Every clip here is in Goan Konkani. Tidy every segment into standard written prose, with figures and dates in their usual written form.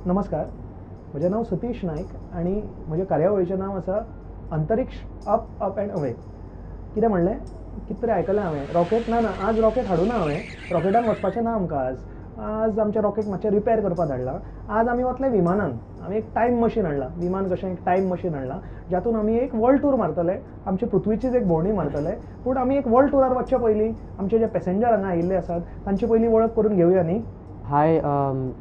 नमस्कार, म्हजें नांव सतीश नायक आनी म्हज्या कार्यावळीचें नांव आसा अंतरिक्ष अप अप अँड अवे. कितें म्हणलें? कितें तरी आयकलें हांवें. रॉकेट? ना ना, आज रॉकेट हाडूं ना हांवें. रॉकेटान वचपाचें ना आमकां आज. आज आमचें रॉकेट मातशें रिपेर करपाक धाडलां. आज आमी वतले विमानान. आमी एक टायम मशीन हाडलां. विमान कशें एक टायम मशीन हाडलां, जातून आमी एक वर्ल्ड टूर मारतले. आमचे पृथ्वीचीच एक भोंवडी मारतले. पूण आमी एक वर्ल्ड टुरार वचचे पयलीं आमचे जे पॅसेंजर हांगा आयिल्ले आसात तांची पयलीं वळख करून घेवया न्ही. हाय,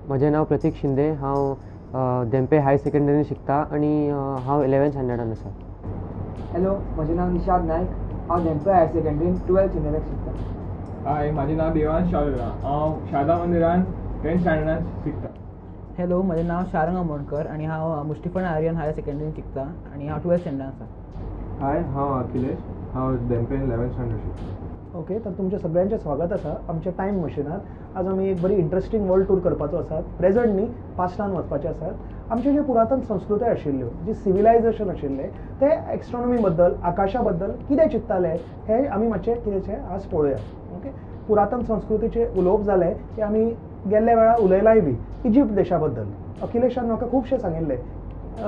म्हजें नांव प्रतीक शिंदे. हांव धेंपे हायर सेकंडरीन शिकता आनी हांव 11th स्टँडर्डान आसा. हॅलो, म्हजें नांव निशाद नायक. हांव धेंपे हायर सेकंडरीन 12th स्टँडर्डाक शिकता. हाय, म्हजें नांव देवांश शावरा. हांव शारदा मंदिरान 10th स्टँडर्डान शिकता. हॅलो, म्हजें नांव शारंग आमोणकर आनी हांव मुस्तीफण आर्यन हायर सेकंडरीन शिकता आनी हांव 12th स्टँडर्डान आसा. हाय, हांव अखिलेश. हांव धेंपे 11th standard शिकता. ओके, तर तुमचें सगळ्यांचें स्वागत आसा आमच्या टायम मशिनार. आज आमी एक बरी इंट्रस्टींग वर्ल्ड टूर करपाचो आसात. प्रेजंट न्ही, पास्टान वचपाचे आसात. आमच्यो ज्यो पुरातन संस्कृताय आशिल्ल्यो, जी सिविलायझेशन आशिल्लें, ते एस्ट्रॉनॉमी बद्दल, आकाशा बद्दल कितें चिंत्ताले हें आमी मातशें कितेंचें आज पळोवया. ओके, पुरातन संस्कृतीचें उलोवप जालें की आमी गेल्ल्या वेळार उलयलाय बी इजिप्त देशा बद्दल. अखिलेशान म्हाका खुबशें सांगिल्लें.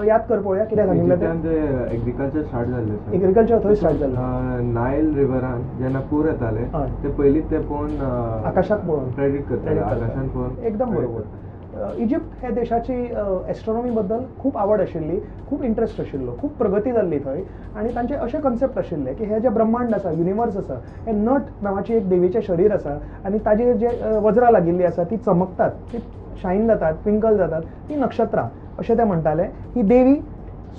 याद कर पळोवया कितें सांगिल्लें तें. एग्रीकल्चर स्टार्ट जाल्लें. एग्रीकल्चर थंय स्टार्ट जाल्लें. नायल रिवरान जेन्ना पूर येताले ते पयलींच ते पळोवन आकाशाक पळोवन प्रेडिक्ट करताले. आकाशान पळोवन. एकदम बरोबर. इजिप्त ह्या देशाची एस्ट्रॉनॉमी बद्दल खूब आवड आशिल्ली, खूब इंट्रस्ट आशिल्लो, खूब प्रगती जाल्ली थंय. आनी तांचे अशे कन्सेप्ट आशिल्ले की हे जे ब्रह्मांड आसा, युनिवर्स आसा, हे नट नांवाची एक देवीचें शरीर आसा आनी ताजेर जे वज्रां लागिल्लीं आसा ती चमकतात, ती शायन जातात, ट्विंकल जातात, ती नक्षत्रां अशें ते म्हणटाले. ही देवी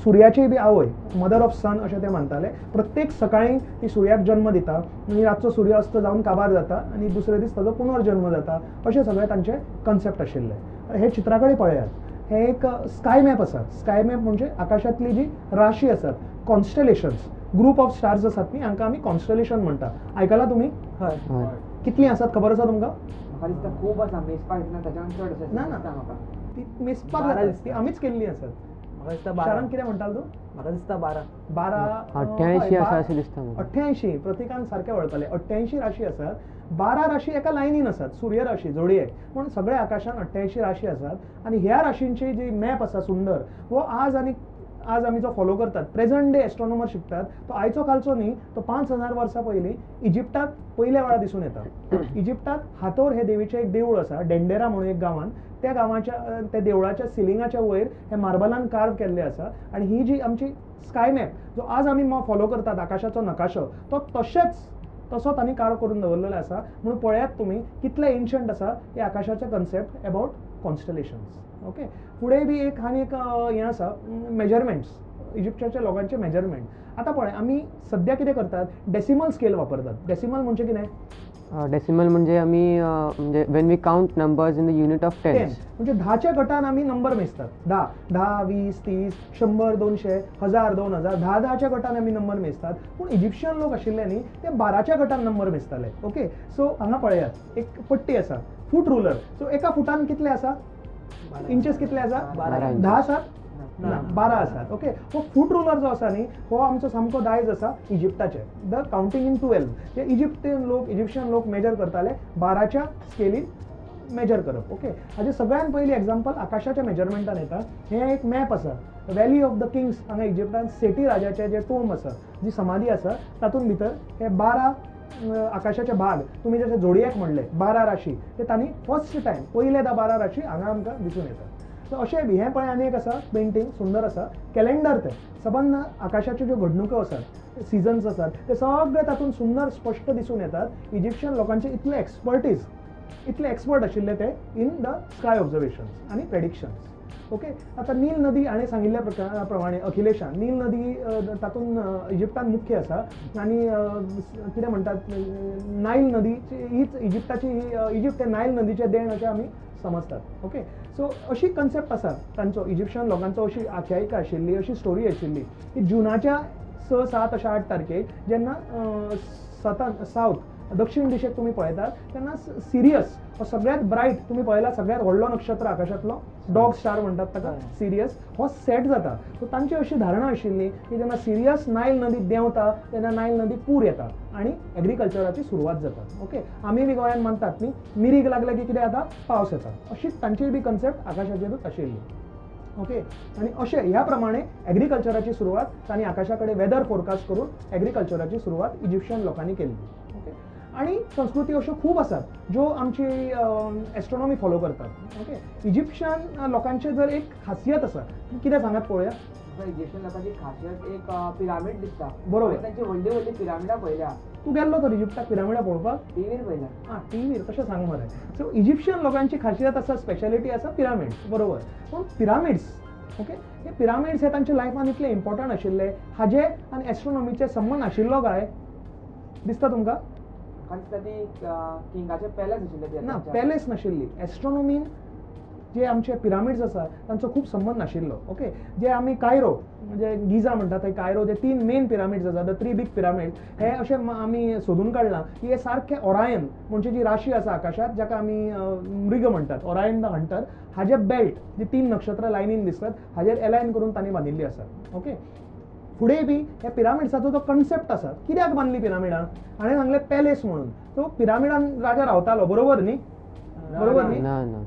सुर्याची बी आवय, मदर ऑफ सन अशें ते मानताले. प्रत्येक सकाळीं ती सुर्याक जन्म दिता आनी रातचो सूर्य अस्त जावन काबार जाता आनी दुसरे दीस ताजो पुनर्जन्म जाता, अशें सगळें तांचे कन्सेप्ट आशिल्ले. हे चित्रा कडेन पळयात, हें एक स्काय मॅप आसा. स्काय मॅप म्हणजे आकाशांतली जी राशी आसात, कॉन्स्टलेशन्स, ग्रूप ऑफ स्टार्स आसात न्ही, हांकां आमी कॉन्स्टलेशन म्हणटा. आयकलां तुमी? हय. कितलीं आसात खबर आसा तुमकां? म्हाका दिसता खूब आसा, मेजपाक येतना ताच्यान चड आसा. ना ना, ती मेजपाक जाता, ती आमीच केल्ली आसात. म्हाका दिसता 12. शारान कितें म्हणटालो तूं? म्हाका दिसता 12. 12 88 आसा अशें दिसता. 88, प्रतिकान सारकें वळखलें. 88 राशी आसात. 12 राशी एका लायनीन आसात, सूर्य राशी जोडये, पूण सगळ्या आकाशान 88 राशी आसात. आनी ह्या राशींची जी मॅप आसा सुंदर, हो आज आनी आज आमी जो फॉलो करतात, प्रेजंट डे एस्ट्रॉनॉमर शिकतात, तो आयचो कालचो न्ही, तो 5000 वर्सां पयलीं इजिप्ताक पयल्या वेळार दिसून येता. इजिप्ताक हातोर हे देवीचें एक देवूळ आसा, डेंडेरा म्हणून एक गांवान. त्या गांवाच्या त्या देवळाच्या सिलिंगाच्या वयर हे मार्बलान कार्व केल्लें आसा. आनी ही जी आमची स्काय मॅप जो आज आमी फॉलो करतात, आकाशाचो नकाशो, तो तशेंच तसो तांणी कार्व करून दवरलेलो आसा. म्हणून पळयात तुमी कितले एन्शंट आसा हे आकाशाचे कन्सेप्ट अबाउट कॉन्स्टलेशन्स. ओके, फुडें बी एक आनी एक हें आसा, मेजरमेंट्स, इजिप्ताच्या लोकांचे मेजरमेंट. आतां पळय आमी सद्या कितें करतात, डेसिमल स्केल वापरतात. डेसिमल म्हणजे कितें? डेसिमल म्हणजे आमी म्हणजे when we count numbers in the unit of 10, म्हणजे 10च्या गटान आमी नंबर मेजतात. 10, 10, 20, 30, 100, 200, 1000, 2000, 10 10च्या गटान आमी नंबर मेजतात. पूण इजिप्शियन लोक आशिल्ले न्ही, ते 12च्या गटान नंबर मेजताले. ओके, सो हांगा पळयात एक पट्टी आसा, फूट रुलर. सो एका फुटान कितले आसा इंचेस, कितले आसा? 10 आसात ना, 12 आसात. ओके, हो फूट रुलर जो आसा न्ही, हो आमचो सामको दायज आसा इजिप्ताचे. The counting in 12, जे इजिप्तीयन लोक, इजिप्शियन लोक मेजर करताले 12च्या स्केलीन मेजर करप. ओके, हाजे सगळ्यान पयलीं एग्जाम्पल आकाशाच्या मेजरमेंटान येता. हें एक मॅप आसा, व्हॅली ऑफ the Kings. हांगा इजिप्तान सेटी राजाचें जें टोम आसा, जी समाधी आसा, तातूंत भितर हे 12 आकाशाचे भाग, तुमी जशें जोडयेक म्हणलें 12 राशी, ते तांणी फर्स्ट टायम पयलेदा 12 राशी हांगा आमकां दिसून येतात. सो अशें बी हें पळय आनी एक आसा पेंटींग सुंदर आसा, कॅलेंडर. तें सबंद आकाशाच्यो ज्यो घडणुको आसात, सिजन्स आसात, ते सगळे तातूंत सुंदर स्पश्ट दिसून येतात. इजिप्शियन लोकांचे इतले एक्सपर्टीज, इतले एक्सपर्ट आशिल्ले ते इन the sky observations आनी प्रेडिक्शन्स. ओके, आतां नील नदी हाणें सांगिल्ल्या प्रमाणे अखिलेशान, नील नदी तातूंत इजिप्तान मुख्य आसा. आनी कितें म्हणटात, नायल नदीची हीच इजिप्ताची, ही इजिप्त हे नायल नदीचें देण अशें आमी समजतात. ओके, सो अशी कन्सेप्ट आसा तांचो, इजिप्शियन लोकांचो अशी आख्यायिका आशिल्ली, अशी स्टोरी आशिल्ली की जुनाच्या 6, 7 अशा 8 तारखेक जेन्ना सावथ दक्षिण दिशेक तुमी पळयतात तेन्ना सिरियस हो सगळ्यांत ब्रायट, तुमी पळयला सगळ्यांत व्हडलो नक्षत्र आकाशांतलो डॉग स्टार म्हणटात ताका सिरियस, हो सेट जाता. सो तांची अशी धारणा आशिल्ली की जेन्ना सिरियस नायल नदी देंवता तेन्ना नायल नदी पूर येता आनी एग्रीकल्चराची सुरवात जाता. ओके, आमी बी गोंयांत मानतात न्ही, मिरीक लागले की कितें जाता, पावस येता. अशीच तांची बी कन्सेप्ट आकाशाचेरूच आशिल्ली. ओके, आनी अशें ह्या प्रमाणे एग्रीकल्चराची सुरवात तांणी आकाशा कडेन वेदर फोरकास्ट करून एग्रीकल्चराची सुरवात इजिप्शियन लोकांनी केल्ली. ओके, आनी संस्कृती अश्यो खूब आसात ज्यो आमची एस्ट्रोनॉमी फॉलो करतात. ओके, इजिप्शियन लोकांचे जर एक खासियत आसा, कितें सांगात पळोवया. इजिप्शियन लोकांची खासियत एक पिरामीड दिसता. बरोबर, तांची व्हडली व्हडली पिरामिडां पळयल्या. तूं गेल्लो तर इजिप्ताक पिरामिडां पळोवपाक? टीव्हीर पळयल्या. आं, टीव्हीर कशें सांग मरे. सो इजिप्शियन लोकांची खासियत आसा, स्पेशलिटी आसा पिरामिड्स. बरोबर, पूण पिरामिड्स, ओके, हे पिरामिड्स हे तांच्या लायफान इतले इम्पॉर्टंट आशिल्ले, हाजे आनी एस्ट्रोनॉमीचे संबंद आशिल्लो काय दिसता तुमकां? किंगाचे पॅलेस आशिल्ले. ना, पॅलेस नाशिल्ली. एस्ट्रोनॉमीन जे आमचे पिरामिड्स आसा तांचो खूब संबंद नाशिल्लो. ओके, जे आमी कायरो म्हणजे गिजा म्हणटात थंय कायरो जे 3 मेन पिरामिड्स आसा, the 3 big pyramids, हे अशें आमी सोदून काडलां की हे सारखे ओरायन म्हणजे जी राशी आसा आकाशांत जाका आमी मृग म्हणटात, ओरायन the Hunter, हाजे बेल्ट जी 3 नक्षत्रां लायनीन दिसतात हाजेर एलायन करून तांणी बांदिल्ली आसा. ओके, फुडें बी ह्या पिरामिड्साचो जो कन्सेप्ट आसा, कित्याक बांदली पिरामिडां, हाणें सांगलें पॅलेस म्हणून. सो पिरामिडान राजा रावतालो, बरोबर न्ही? बरोबर न्ही?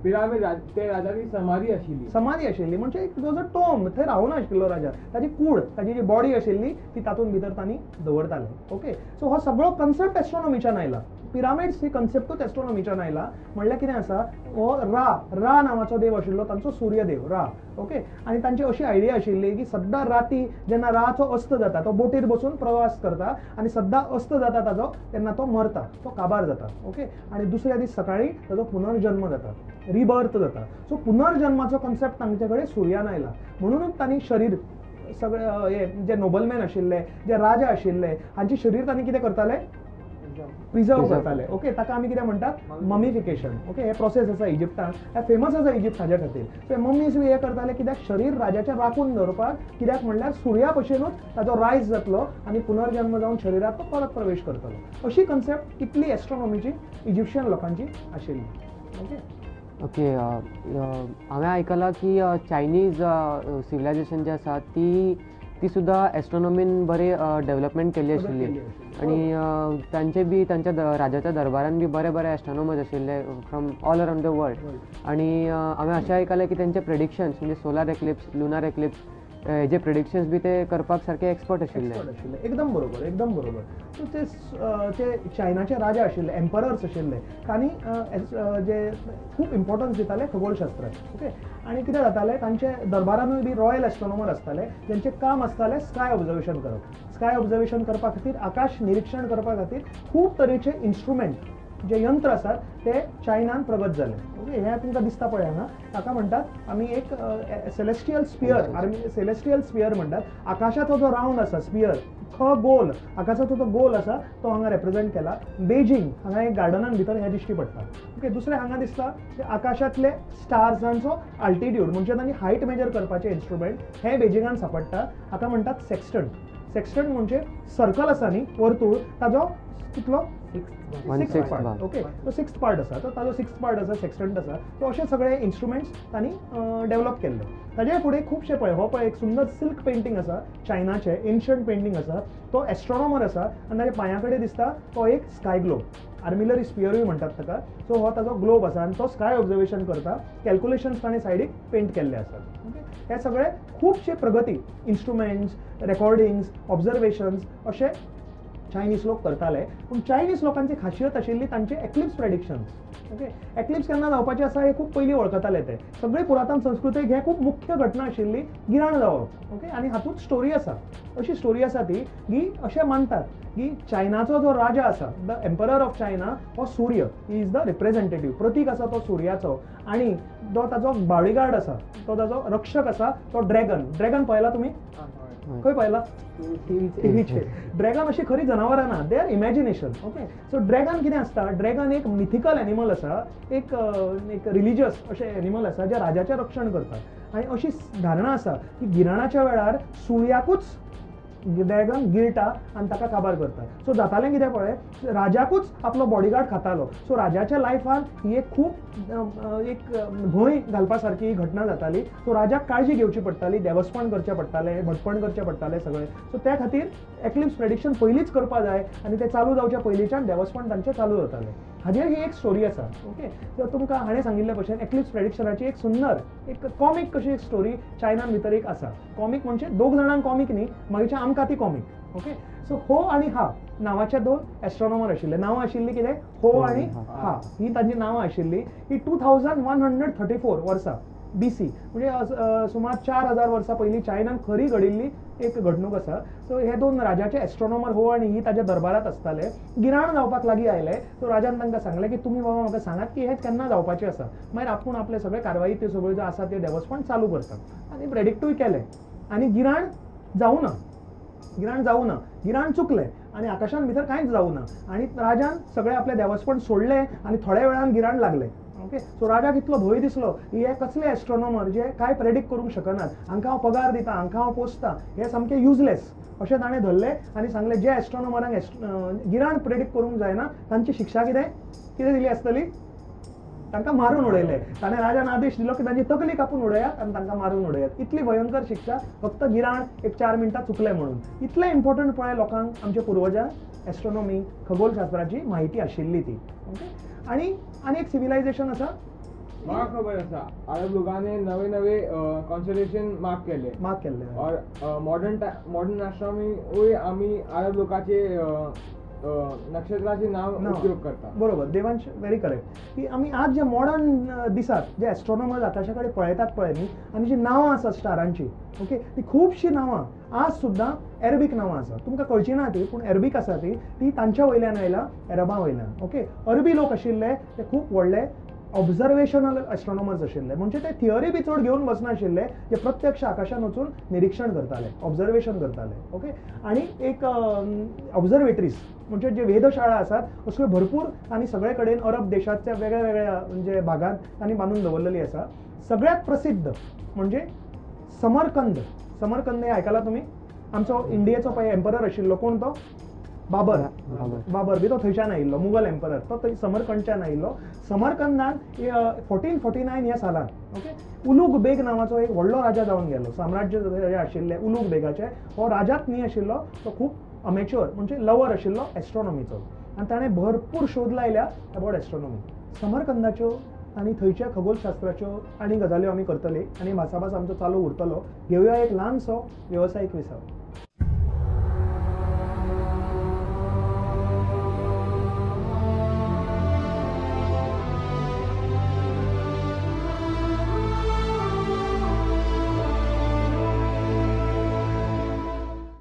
पिरामिड ते राजाची समाधी आशिल्ली. समाधी आशिल्ली म्हणजे it was a tomb, थंय रावना आशिल्लो राजा, ताजी कूड, ताजी जी बॉडी आशिल्ली ती तातूंत भितर तांणी दवरताले. ओके, सो हो सगळो कन्सेप्ट एस्ट्रोनॉमीच्यान आयला. पिरामिड्स ही कन्सेप्टूच एस्ट्रोनॉमीच्यान आयला. म्हणल्यार कितें आसा, हो रा, रा नांवाचो देव आशिल्लो, तांचो सूर्यदेव रा. ओके, आनी तांची अशी आयडिया आशिल्ली की सद्दां राती जेन्ना राचो अस्त जाता, तो बोटीर बसून प्रवास करता आनी सद्दां अस्त जाता ताजो तेन्ना तो मरता, तो काबार जाता. ओके, आनी दुसऱ्या दीस सकाळी ताजो पुनर्जन्म जाता, रिबर्थ जाता. सो पुनर्जन्माचो कन्सेप्ट तांचे कडेन सुर्यान आयला. म्हणूनच तांणी शरीर सगळे हे जे नोबलमॅन आशिल्ले, जे राजा आशिल्ले, हांचे शरीर तांणी कितें करताले, प्रिजर्व करताले. ओके, ताका आमी कितें म्हणटात, ममिफिकेशन. ओके, हे प्रोसेस आसा इजिप्तान, हे फेमस आसा इजिप्त हाज्या खातीर. सो मम्मीज बी हें करताले कित्याक, शरीर राजाचें राखून दवरपाक, कित्याक म्हणल्यार सुर्या भशेनूच ताजो रायज जातलो आनी पुनर्जन्म जावन शरिरात तो परत प्रवेश करतलो. अशी कन्सेप्ट इतली एस्ट्रोनॉमीची इजिप्शियन लोकांची आशिल्ली. ओके, ओके, हांवें आयकलां की चायनीज सिविलायजेशन जें आसा ती सुद्दां एस्ट्रोनॉमीन बरी डेवलपमेंट केल्ली आशिल्ली आनी तांचे बी तांच्या राजाच्या दरबारान बी बरे बरे एस्ट्रोनॉमर्स आशिल्ले from all around the world. आनी हांवें अशें आयकलें की तांचे प्रेडिक्शन्स म्हणजे सोलार एक्लिप्स, लुनार एक्लिप्स हेजे प्रेडिक्शन्स बी ते करपाक सारके एक्सपर्ट आशिल्ले. एकदम बरोबर, एकदम बरोबर. सो ते चायनाचे राजा आशिल्ले, एम्परर्स आशिल्ले, तांणी जे खूब इम्पॉर्टन्स दिताले खगोलशास्त्राक. ओके, आनी कितें जातालें, तांचे दरबारानूय बी रॉयल एस्ट्रोनॉमर आसताले जेंचें काम आसतालें स्काय ऑब्जर्वेशन करप. स्काय ऑब्जर्वेशन करपा खातीर, आकाश निरिक्षण करपा खातीर खूब तरेचे इन्स्ट्रुमेंट जे यंत्र आसात ते चायनान प्रगत जाले. ओके, हें तुमकां दिसता पळय हांगा, ताका म्हणटात आमी एक सेलेस्टियल स्पियर, आमी सेलेस्टियल स्पियर म्हणटात. आकाशाचो जो रावंड आसा, स्पियर, खगोल, आकाशाचो जो गोल आसा तो हांगा रेप्रेजेंट केला. बेजिंग हांगा एक गार्डनान भितर हें दिश्टी पडटा. ओके, दुसरें हांगा दिसता ते आकाशांतले स्टार्सांचो आल्टिट्यूड म्हणजे तांणी हायट मेजर करपाचें इन्स्ट्रुमेंट हें बेजिंगान सांपडटा. हाका म्हणटात सेक्स्टंट. सेक्स्टंट म्हणजे सर्कल आसा न्ही, वर्तुळ, ताजो कितलो, सिक्स्थ पार्ट. ओके, तो सिक्स्थ पार्ट आसा, तो ताजो सिक्स्थ पार्ट आसा, सेक्स्टंट आसा. सो अशे सगळे इन्स्ट्रुमेंट्स तांणी डेवलप केल्ले. ताजे फुडें खुबशे पळय, हो पळय एक सुंदर सिल्क पेंटींग आसा, चायनाचें एन्शंट पेंटींग आसा. तो एस्ट्रोनॉमर आसा आनी ताच्या पांया कडेन दिसता तो एक स्काय ग्लोब, आर्मिलरी स्पियरूय म्हणटात ताका. सो हो ताजो ग्लोब आसा आनी तो स्काय ऑब्जर्वेशन करता, कॅल्कुलेशन्स ताणें सायडीक पेंट केल्ले आसात. ओके, हे सगळे खुबशे प्रगती, इन्स्ट्रुमेंट्स, रेकॉर्डिंग्स, ऑब्जर्वेशन्स अशे चायनीज लोक करताले. पूण चायनीज लोकांची खासियत आशिल्ली तांचे एक्लिप्स प्रेडिक्शन्स. ओके, एक्लिप्स केन्ना जावपाचें आसा हें खूब पयलीं वळखताले ते. सगळी पुरातन संस्कृतीक हें खूब मुख्य घटना आशिल्ली गिराण जावप. ओके, आनी हातूंत स्टोरी आसा, अशी स्टोरी आसा ती की अशें मानतात की चायनाचो जो राजा आसा, the emperor of China, हो सूर्य, he is the representative, प्रतीक आसा तो सुर्याचो. आनी जो ताजो बॉडीगार्ड आसा, तो ताजो रक्षक आसा, तो ड्रॅगन. ड्रॅगन पळयला तुमी? खंय पळयला? टीव्हीचेर. ड्रॅगन अशी खरी जनावरां ना, they are imagination. Okay, so dragon कितें आसता, ड्रॅगन एक मिथिकल एनिमल आसा, एक एक रिलिजियस अशें एनिमल आसा जें राजाचें रक्षण करता. आनी अशी धारणा आसा की गिराणाच्या वेळार सुर्याकूच ड्रॅगन गिळटा आनी ताका काबार करता. सो जातालें कितें पळय, राजाकूच आपलो बॉडीगार्ड खातालो. सो राजाच्या लायफान ही एक खूब एक भंय घालपा सारकी घटना जाताली. सो राजाक काळजी घेवची पडटाली, देवस्पण करचें पडटालें, भटपण करचें पडटालें सगळें. सो त्या खातीर एक्लिप्स प्रेडिक्शन पयलींच करपा जाय आनी तें चालू जावच्या पयलींच्यान देवस्पण तांचें चालू जातालें. हाजेर ही एक स्टोरी आसा. ओके, सो तुमकां हाणें सांगिल्ले भशेन एक्लिप्स प्रेडिक्शनाची एक सुंदर एक कॉमीक कशी एक स्टोरी चायनान भितर एक आसा. कॉमीक म्हणजे दोग जाणांक कॉमीक न्ही, मागीरच्या आमकां ती कॉमीक. ओके, सो हो आनी हा नांवाचे दोन एस्ट्रॉनॉमर आशिल्ले. नांवां आशिल्लीं कितें, हो आनी हा ही तांची नांवां आशिल्लीं. ही 2134 वर्सां BC म्हणजे सुमार 4000 वर्सां पयलीं चायनान खरी घडिल्ली एक घडणूक आसा. सो हे दोन राजाचे एस्ट्रॉनॉमर हो आनी ही ताच्या दरबारांत आसताले. गिराण जावपाक लागीं आयले. सो राजान तांकां सांगलें की तुमी बाबा म्हाका सांगात की हें केन्ना जावपाचें आसा, मागीर आपूण आपले सगळे कारवाई त्यो सगळ्यो ज्यो आसा त्यो देवस्पण चालू करता. आनी प्रेडिक्टूय केलें आनी गिराण जावं ना, गिराण जावं ना, गिराण चुकलें आनी आकाशान भितर कांयच जावं ना आनी राजान सगळें आपलें देवस्पण सोडलें आनी थोड्या वेळान गिराण लागलें. ओके, सो राजाक इतलो भंय दिसलो की हे कसले एस्ट्रॉनॉमर जे कांय प्रेडिक्ट करूंक शकनात, हांकां हांव पगार दिता, हांकां हांव पोसता, हे सामके युजलेस अशें ताणें धरलें आनी सांगलें जे एस्ट्रॉनॉमरांक गिराण प्रेडिक्ट करूंक जायना तांची शिक्षा कितें कितें दिली आसतली, तांकां मारून उडयले. ताणें राजान आदेश दिलो की तांची तकली कापून उडयात आनी तांकां मारून उडयात. इतली भयंकर शिक्षा फक्त गिराण एक 4 मिनटां चुकलें म्हणून. इतलें इम्पॉर्टंट पळय लोकांक आमच्या पुर्वजांक एस्ट्रॉनॉमी खगोलशास्त्राची म्हायती आशिल्ली ती. ओके, आनी आनी एक सिविलायझेशन आसा म्हाका खबर आसा, अरब लोकांनी नवे नवे कॉन्स्टलेशन मार्क केले, मार्क केल्ले. और मॉडर्न एस्ट्रॉनॉमीय आमी अरब लोकांचे नक्षत्राचे नाव उपयोग करता. बरोबर देवांश, व्हेरी करेक्ट. की आमी आज जे मॉडर्न दिसात जे एस्ट्रॉनॉमर्स आकाशा कडेन पळयतात पळय न्ही, आनी जी नांवां आसात स्टारांची, ओके, ती खुबशीं नांवां आज सुद्दां एरबीक नांवां आसा. तुमकां कळची ना ती, पूण एरबीक आसा ती, ती तांच्या वयल्यान आयला, एरबा वयल्यान. ओके, अरबी लोक आशिल्ले ते खूब व्हडले ऑब्जर्वेशनल एस्ट्रॉनॉमर्स आशिल्ले, म्हणजे ते थियरी बी चड घेवन बसनाशिल्ले, जे प्रत्यक्ष आकाशान वचून निरिक्षण करताले, ऑब्जर्वेशन करताले. ओके, आनी एक ऑब्जर्वेटरीज म्हणजे जे वेधशाळा आसात असल्यो भरपूर आनी सगळे कडेन अरब देशाच्या वेगळ्या वेगळ्या म्हणजे भागांत तांणी बांदून दवरलेली आसा. सगळ्यात प्रसिद्ध म्हणजे समरकंद. समरकंद हे आयकला तुमी? आमचो इंडियेचो पळय एम्परर आशिल्लो कोण तो, बाबर. बाबर बी तो थंयच्यान आयिल्लो, मुगल एम्परर, तो थंय समरकंदच्यान आयिल्लो. समरकंदान 1449 ह्या सालान, ओके, उलूग बेग नांवाचो एक व्हडलो राजा जावन गेलो. साम्राज्य जे आशिल्लें उलूग बेगाचें, हो राजाच न्ही आशिल्लो, तो खूब अमेच्युअर म्हणजे लवर आशिल्लो एस्ट्रॉनॉमीचो आनी ताणें भरपूर शोध लायल्या अबावट एस्ट्रॉनॉमी. समरकंदाच्यो आनी थंयच्या खगोलशास्त्राच्यो आनी गजाल्यो आमी करतले आनी भासाभास आमचो चालू उरतलो. घेवया एक ल्हानसो वेवसायीक विसव.